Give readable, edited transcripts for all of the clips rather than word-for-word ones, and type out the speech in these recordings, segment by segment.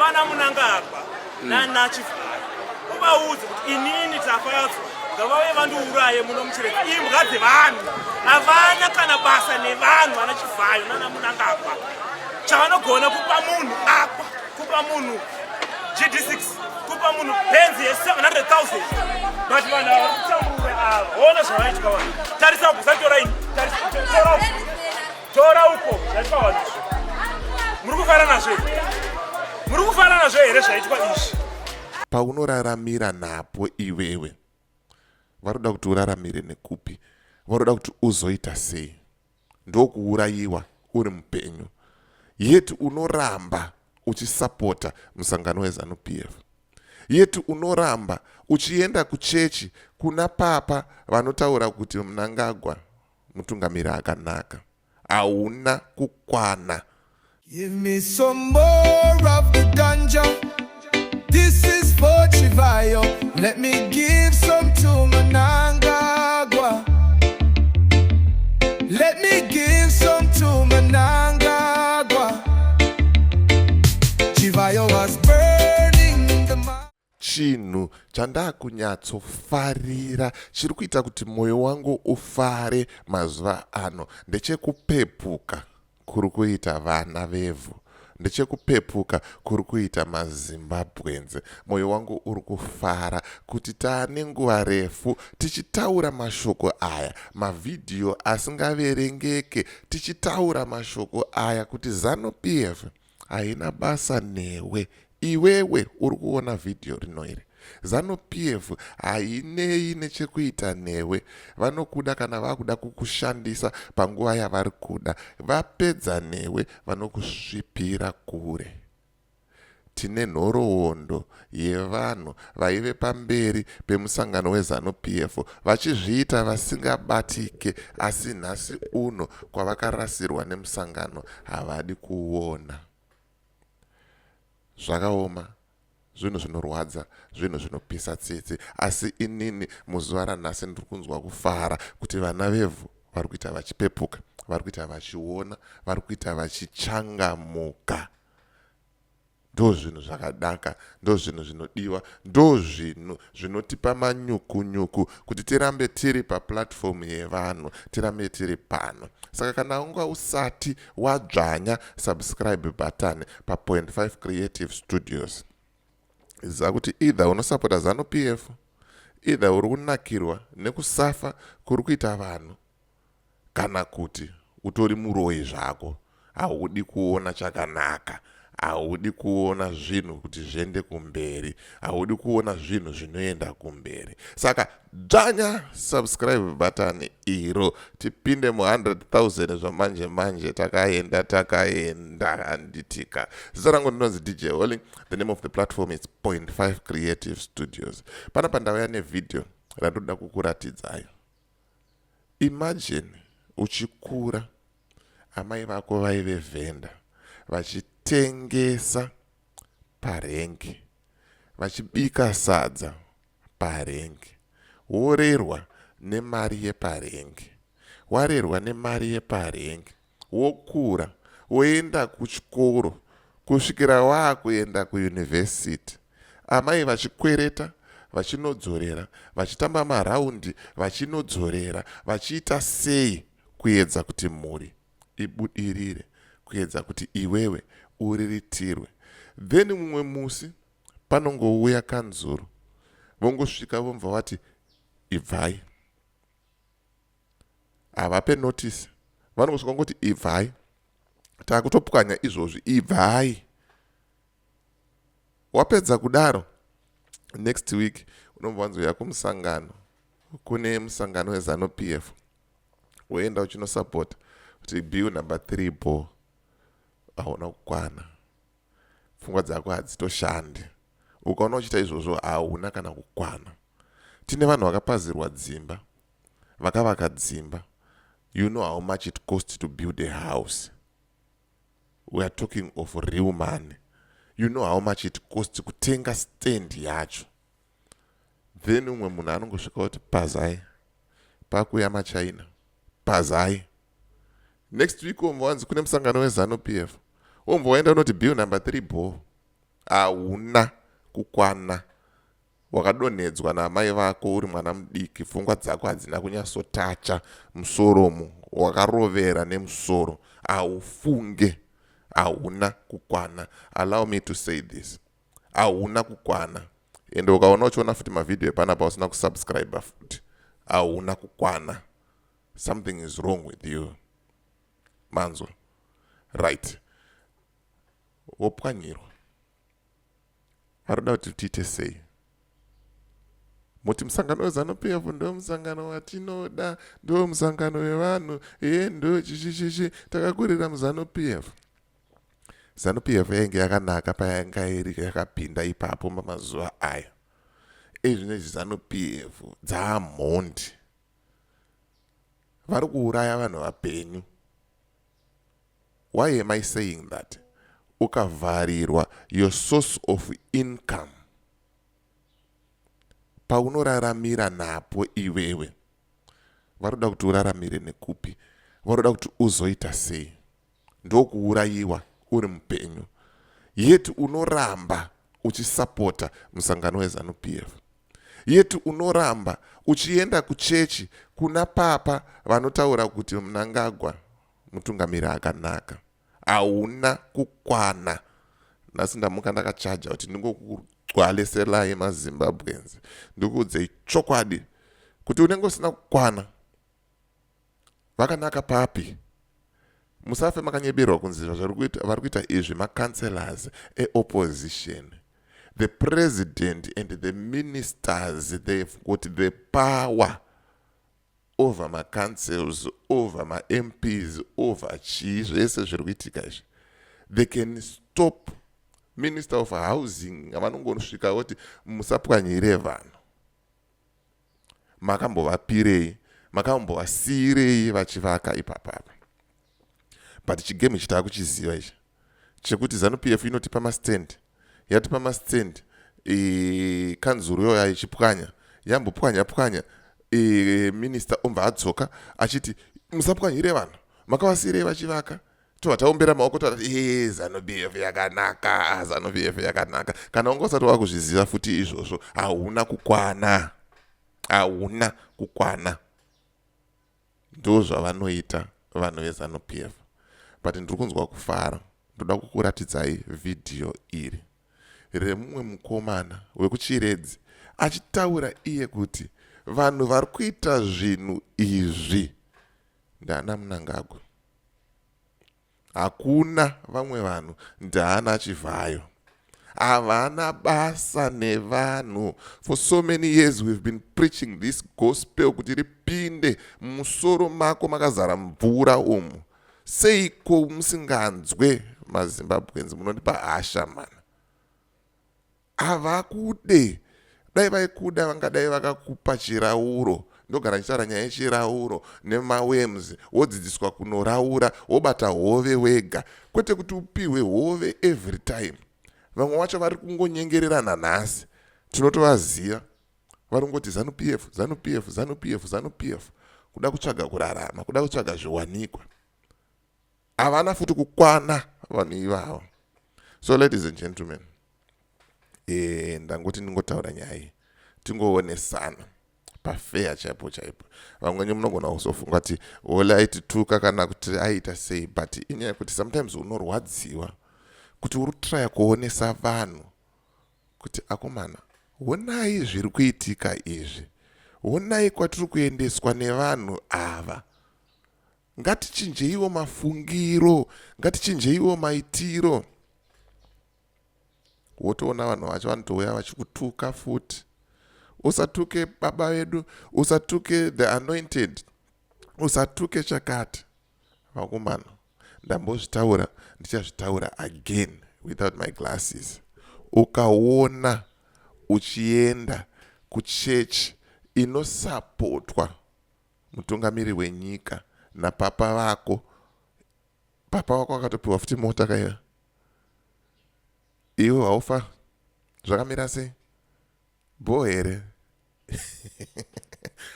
Vana Munangagwa nana Chivhayo, uvaudze kuti inini Tafadzwa ngavauye vandiuraye muno muChiredzi. Imbwa dzevanhu, havana kana basa nevanhu. Vana Chivhayo nana Munangagwa, chavanogona kupa munhu apa, kupa munhu GD6, kupa munhu Benz ye700 000, but vanhu ava vari kutambura ava. Ona zvavaitwa vanhu. Tarisa uko, usatora ini. Tarisa, tora uko, tora uko zvaitwa vanhu izvi. Muri kufara nazvo here? Muri kufara nazvo here zvaitwa izvi? Paunoraramira napo iwewe, varoda kuti uraramire nekupi? Varoda kuti uzoita sei? Ndokuurayiwa uri mupenyu, yet unoramba uchisapota musangano weZANU PF, yet unoramba uchienda kuchechi kuna papa vanotaura kuti Mnangagwa mutungamiri akanaka. Hauna kukwana. Give me some more of the ganja. This is for Chivayo. Let me give some to Mnangagwa. Let me give some to Mnangagwa. Chivayo was burning the mi- Chinhu chandakunyatsofarira chiri kuita kuti mwoyo wangu ufare mazuva ano ndechekupepuka kuri kuita vana vevhu, ndechekupepuka kuri kuita maZimbabweans. Mwoyo wangu uri kufara kuti taane nguva refu tichitaura mashoko aya, mavhidhiyo asingaverengeke tichitaura mashoko aya kuti ZANU PF haina basa newe. Iwewe uri kuona vhidhiyo rino iri, ZANU PF hainei nechekuita newe. Vanokuda kana vakuda kukushandisa panguva yavari kuda. Vapedza newe, vanokusvipira kure. Tine nhoroondo yevanhu vaive pamberi pemusangano weZANU PF vachizviita vasingabatike, asi nhasi uno kwavakarasirwa nemusangano havadi kuona. Zvakaoma, zvinhu zvinorwadza, zvinhu zvinopisa tsitsi, asi inini muzuva ranhasi ndiri kunzwa kufara kuti vana vevhu vari kuita vachipepuka, vari kuita vachiona, vari kuita vachichangamuka. Ndo zvinhu zvakadaka, ndo zvinhu zvinodiwa, ndo zvinhu zvinotipa manyukunyuku kuti tirambe tiri paplatform yevanhu, tirambe tiri pano. Saka kana unga usati wadzvanya subscribe button pa Point 5 Creative Studios, ziva kuti either unosapota ZANU PF, either uri kunakirwa nekusafa kuri kuita vanhu, kana kuti utori muroyi zvako, haudi kuona chakanaka, haudi kuona zvinhu kuti zviende kumberi, haudi kuona zvinhu zvinoenda kumberi. Saka dzvanya subscribe button iro, tipinde mu100 000 zvamanje manje. Takaenda, takaenda, handitika? Zita rangu ndinonzi DJ Holly. The name of the platform is Point 5 Creative Studios. Panapa ndauya nevhidhiyo randoda kukuratidzai. Imagine uchikura, amai vako vaive vhenda, vachitengesa parengi, vachibika sadza parengi, worerwa nemari yeparengi. Warerwa nemari yeparengi, wokura, woenda kuchikoro kusvikira waakuenda kuyunivhesiti, amai vachikwereta, vachinodzorera, vachitamba maraundi, vachinodzorera, vachiita sei, kuedza kuti mhuri ibudirire, kuedza kuti iwewe uriritirwe. Then mumwe musi panongouya kanzuru, vongosvika, vomubva vati ibvai. Havape notice, vanongosvika ngoti ibvai, taakutopwanya izvozvi, ibvai. Wapedza kudaro, next week unobva wanzoya kumusangano, kune musangano weZANU PF, woenda uchinosapota kuti bill number 3 bo. Hauna kukwana, pfungwa dzako hadzitoshandi. Ukaona uchiita izvozvo, hauna kana kukwana. Tine vanhu vakapazirwa dzimba, vakavaka dzimba. You know how much it cost to build a house? We are talking of real money. You know how much it cost kutenga stand yacho? Then umwe munhu anongosvika kuti pazai, pakuya maChina, pazai. Next week womva wanzi kune musangano weZANU PF, womva waenda unoti bill number 3 bo. Hauna kukwana. Wakadonhedzwa naamai vako uri mwana mudiki, pfungwa dzako hadzina kunyatsotacha musoromo, wakarovera nemusoro, haufunge, hauna kukwana. Allow me to say this, hauna kukwana. Ende ukaona uchiona futi mavhidhiyo epanapa usina kusubscribe futi, hauna kukwana. Something is wrong with you, manzwa? Right, wopwanyirwa. Varoda kuti tiite sei? Muti musangano weZANU PF ndo musangano watinoda, ndo musangano wevanhu, e ndo chichichichi. Takakurira muZANU PF. ZANU PF yainge yakanaka payanga iri yakapinda ipapo pamazuva aya. Ezvinezvi ZANU PF dzaamhondi, vari kuuraya vanhu vapenyu. Why am I saying that? Ukavharirwa your source of income, paunoraramira napo iwewe, varoda kuti uraramire nekupi? Varoda kuti uzoita sei? Ndokuurayiwa uri mupenyu, yet unoramba uchisapota musangano weZANU PF, yet unoramba uchienda kuchechi kuna papa vanotaura kuti Mnangagwa mutungamiri akanaka. Hauna kukwana. Nhasi ndamuka ndakachaja kuti ndingokugwaleselai maZimbabweans, ndikuudzei chokwadi kuti unenge usina kukwana. Vakanaka papi? Musafe makanyeberwa kunzi vari kuita izvi macouncillors eopposition. The president and the ministers, they've got the power over macouncils, over maMPs, over chii, zvese zviri kuitika izvi. They can stop Minister of Housing, vanongosvika voti musapwanyire vanhu. Makambovapirei? Makambovasiyirei vachivaka ipapapa? But chigame ichi taakuchiziva ichi, chekuti ZANU PF inotipa mastand, yatipa mastand, kanzuru yoya ichipwanya, yambopwanya pwanya, minista obva adzoka achiti musapwanyire vanhu, makavasiyirei vachivaka? Tobva taombera maoko, toti e ZANU PF yakanaka, ZANU PF yakanaka. Kana unga usati wakuzviziva futi izvozvo, hauna kukwana, hauna kukwana. Ndo zvavanoita vanhu veZANU PF. But ndiri kunzwa kufara, ndoda kukuratidzai vhidhiyo iri remumwe mukomana wekuChiredzi achitaura iye kuti vanhu vari kuita zvinhu izvi ndaana Mnangagwa, hakuna vamwe vanhu, ndaana Chivhayo, havana basa nevanhu. For so many years we've been preaching this gospel kuti ripinde mumusoro mako makazara mvura umu. Seiko musinganzwe? MaZimbabweans munondipa hasha mana. Havakude. Dai vaikuda, vangadai vakakupa chirauro. Ndogara ndichitaura nyaya yechirauro nemaworms, wodzidziswa kunoraura, wobata hove wega, kwete kuti upiwe hove every time. Vamwe vacho vari kungonyengererana nhasi, tinotovaziva, vari kungoti ZANU PF, ZANU PF, ZANU PF, ZANU PF, kuda kutsvaga kurarama, kuda kutsvaga zviwanikwa. Havana futi kukwana vanhu ivavo. So ladies and gentlemen, ndangoti ndingotaura nyaya iyi, tingoonesana pafeya chaipo chaipo. Vamweni munogona kuzofunga kuti ole aitituka kana kuti aita sei, but inyaya yekuti sometimes unorwadziwa kuti uri kutraya kuonesa vanhu kuti akomana, honai zviri kuitika izvi, honai kwatiri kuendeswa nevanhu ava. Ngatichinjeiwo mafungiro, ngatichinjeiwo maitiro. Wotoona vanhu vacho vanotouya vachikutuka futi: usatuke baba vedu, usatuke the anointed, usatuke chakati. Vakomana, ndambozvitaura, ndichazvitaura again without my glasses. Ukaona uchienda kuchechi inosapotwa mutungamiri wenyika napapa vako, papa vako akatopiwa futi mota kaiva, iwe haufa zvakamira sei? Bho here?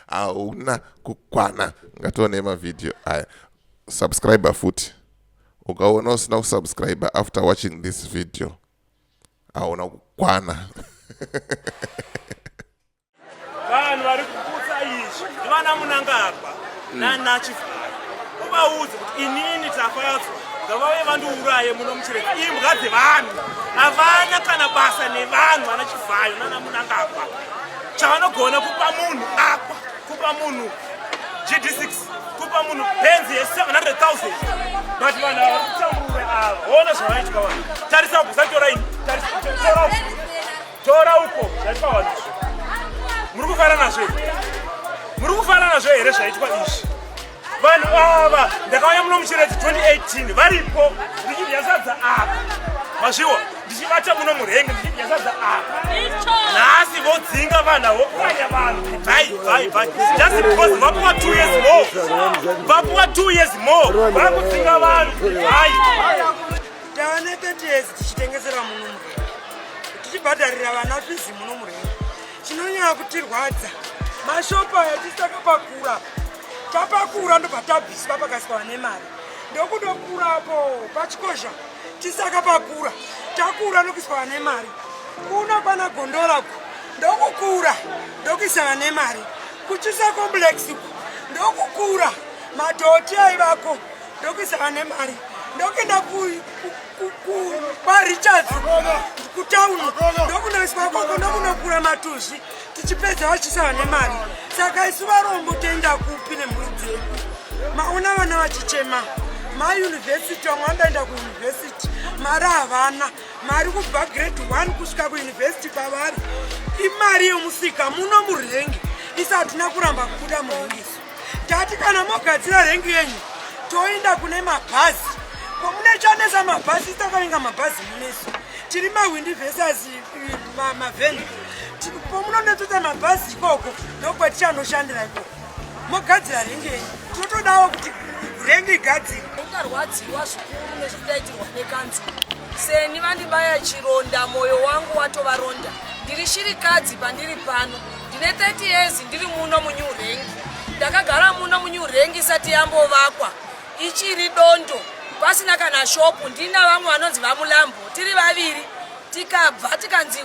Hauna kukwana. Ngationei mavhidhiyo aya. Subscribe futi. Ukaona usina kusubscribe after watching this video, Hauna kukwana. Vanhu vari kuputsa izvi ndivana Munangagwa nana Chivhayo. Uvaudze kuti inini Tafadzwa ngavauye vandiuraye muno muChiredzi. Imbwa dzevanhu, havana kana basa nevanhu vana Chivhayo nana Munangagwa. Chavanogona kupa munhu aqua, kupa munhu GD6, kupa munhu Benz ye700,000, but vanhu ava kutambura ava. Ona zvavaitwa vanhu. Tarisa uko, usatora ini. Tarisa, tora uko, tora uko zvaitwa vanhu izvi. Muri kufara nazvo here? Muri kufara nazvo here zvaitwa izvi? Vanhu ava, ndakauya muno muChiredzi 2018, varipo, ndichidya sadza apa. Mazviwa, ndichivata muno murank, ndichidya sadza apa. Nhasi vodzinga vanhu avo, vopwanya vanhu. Bhai bhai bhai, just because vapuwa 2 years more, vapuwa 2 years more, vakudzinga vanhu. Bhai. Tava ne30 years tichitengesera muno murank, tichibhadharira vana fees muno murank. Chinonyanya kutirwadza, mashopu aya tisakapakura. Tapakura, ndobva tabviswa, pakaiswa vane mari. Ndokudokurapo pachikozha, tisakapakura. Takura, ndokuiswa vane mari. Kuna kwana Gondola ku, ndokukura, ndokuisa vane mari. Kuchisa Complex ku, ndokukura, madhoti aivako, ndokuisa vane mari. Ndokuenda kwaRichards kutauni, ndokunoiswa koko, ndokunokura matuzvi. Tichipedza, vachisa vane mari. Saka isu varombo toenda kupi nemhuri dzedu? Maona vana vachichema mayunivhesiti, vamwe vanodaenda kuyunivhesiti, mari havana. Mari kubva grade 1 kusvika kuyunivhesiti kwavari imari yemusika muno murank. Isi hatina kuramba kubuda murank isu. Tati kana mogadzira rank yenyu, toenda kune mabhazi komunechanesa mabhazi. Takavinga mabhazi munesu, tiri mahwindi versus mavheni. Pomunonetsotsa mabhazi ikoko, ndokwatichanoshandira ikoko. Mogadzira rank yenyu, tinotodawo kuti rank igadzire. Ndarwadziwa zvikuru nezvekudaitirwa nekanzuru. Seni vandibaya chironda, mwoyo wangu watova ronda. Ndiri shirikadzi pandiri pano, ndine 30 years ndiri muno muNew Rank. Ndakagara muno muNew Rank isati yambovakwa, ichiri dondo, pasina kana shopu. Ndina vamwe vanonzi vaMulambo, tiri vaviri. Tikabva tikanzi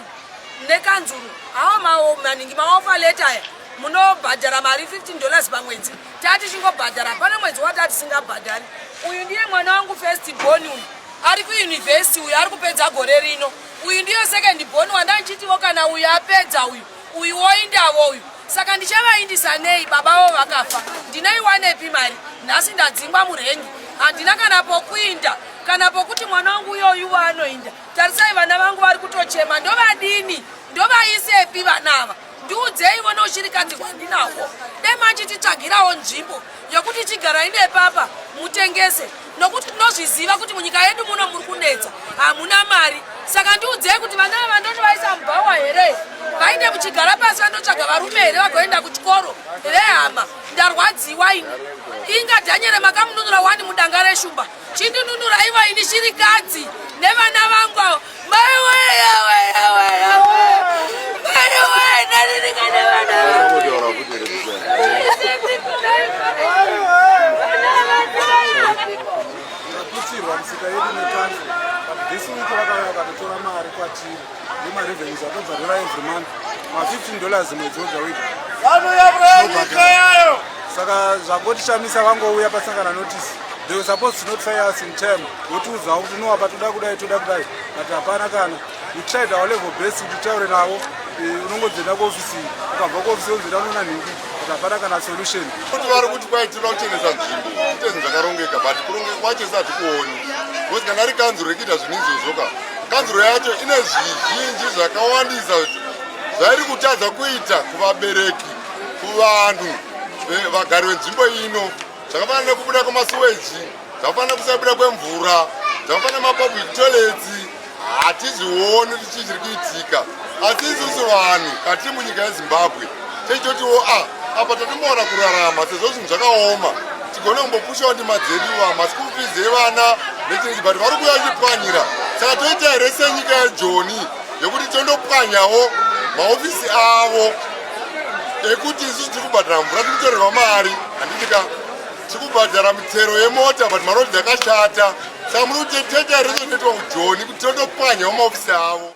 nekanzuru, awo maningi maoffer letter aya, munobhadhara mari $15 pamwedzi. Tatichingobhadhara, pane mwedzi wati atisingabhadhari. Uyu ndiye mwana wangu first born, uyu ari kuyunivhesiti, uyu ari kupedza gore rino. Uyu ndiyo second born wandandichitiwo kana uyu apedza, uyu woindavo uyu. Saka ndichavaindisa nei? Baba vavo vakafa, ndinoiwanepi mari? Nhasi ndadzingwa murank, handina kana pokuinda, kana pokuti mwana wangu uyoyu waanoinda. Tarisai, vana vangu vari kutochema. Ndovadini? Ndovaisepi vana ava? Ndiudzeivo noushirikadzi hwandinahwo. Dai machititsvagirawo nzvimbo yokuti chigarai nepapa mutengese, nokuti tinozviziva kuti munyika yedu muno muri kunetsa, hamuna mari. Saka ndiudzei kuti vana ava ndotovaisa mubhawa here? Vainde muchigara pasi, vandotsvaga varume here vagoenda kuchikoro? Vehama, ndarwadziwa ini. Inga Dhanyere makamununura wani mudanga reshumba, chindinunura ivo ini shirikadzi nevana vangu avo. Maiwewewewewe, maiwe, ndaninika nevana vangu. Taputsirwa misika yedu nekanzuru, but this week vakauya vakatotora mari kwatiri yemarevenues atobhadhara every month, ma$15 mwedzi wega wega. Saka zvangotishamisa, vangouya pasangana notice. They were supposed to notify us in time, votiudzawo kuti nowapa toda kudai, toda kudai, but hapana kana. We tried our level best kuti titaure navo. Unongodzenda kuofisi, ukabva kuofisi wonzoenda unoona nhingi, but hapana kana solution. Kuti vari kuti kwaitirwa kuchenesa nzvimbo, kuite zvinhu zvakarongeka, but kurongeka kwacho isi hatikuoni, because kana ri kanzuro rekuita zvinhu izvozvo ka, kanzuro yacho ine zvizhinji zvakawandisa zvairi kutadza kuita kuvabereki, kuvanhu vagari venzvimbo ino, zvakafanana nekubuda kwemasuweji, zvakafanana nekusabuda kwemvura, zvakafanana nemapublic toilets. Hatizvioni kuti chii chiri kuitika. Asi isusu vanhu katiri munyika yeZimbabwe tichitotiwo a apa tatombowana kurarama, sezvo zvinhu zvakaoma, tigone kumbopushawo ndima dzedu, maschool fees evana nechinchi, but vari kuuya vachipwanyira. Saka toita here senyika yeJoni yekuti tondopwanyawo maofisi avo ekuti isusu tiri kubhadhara mvura, tiri kutorerwa mari, handitika tiri kubhadhara mitero yemota, but marodhi akashata. Saka muri kuti toita here zvinoitwa kuJoni, kuti tondopwanyawo maofisi avo?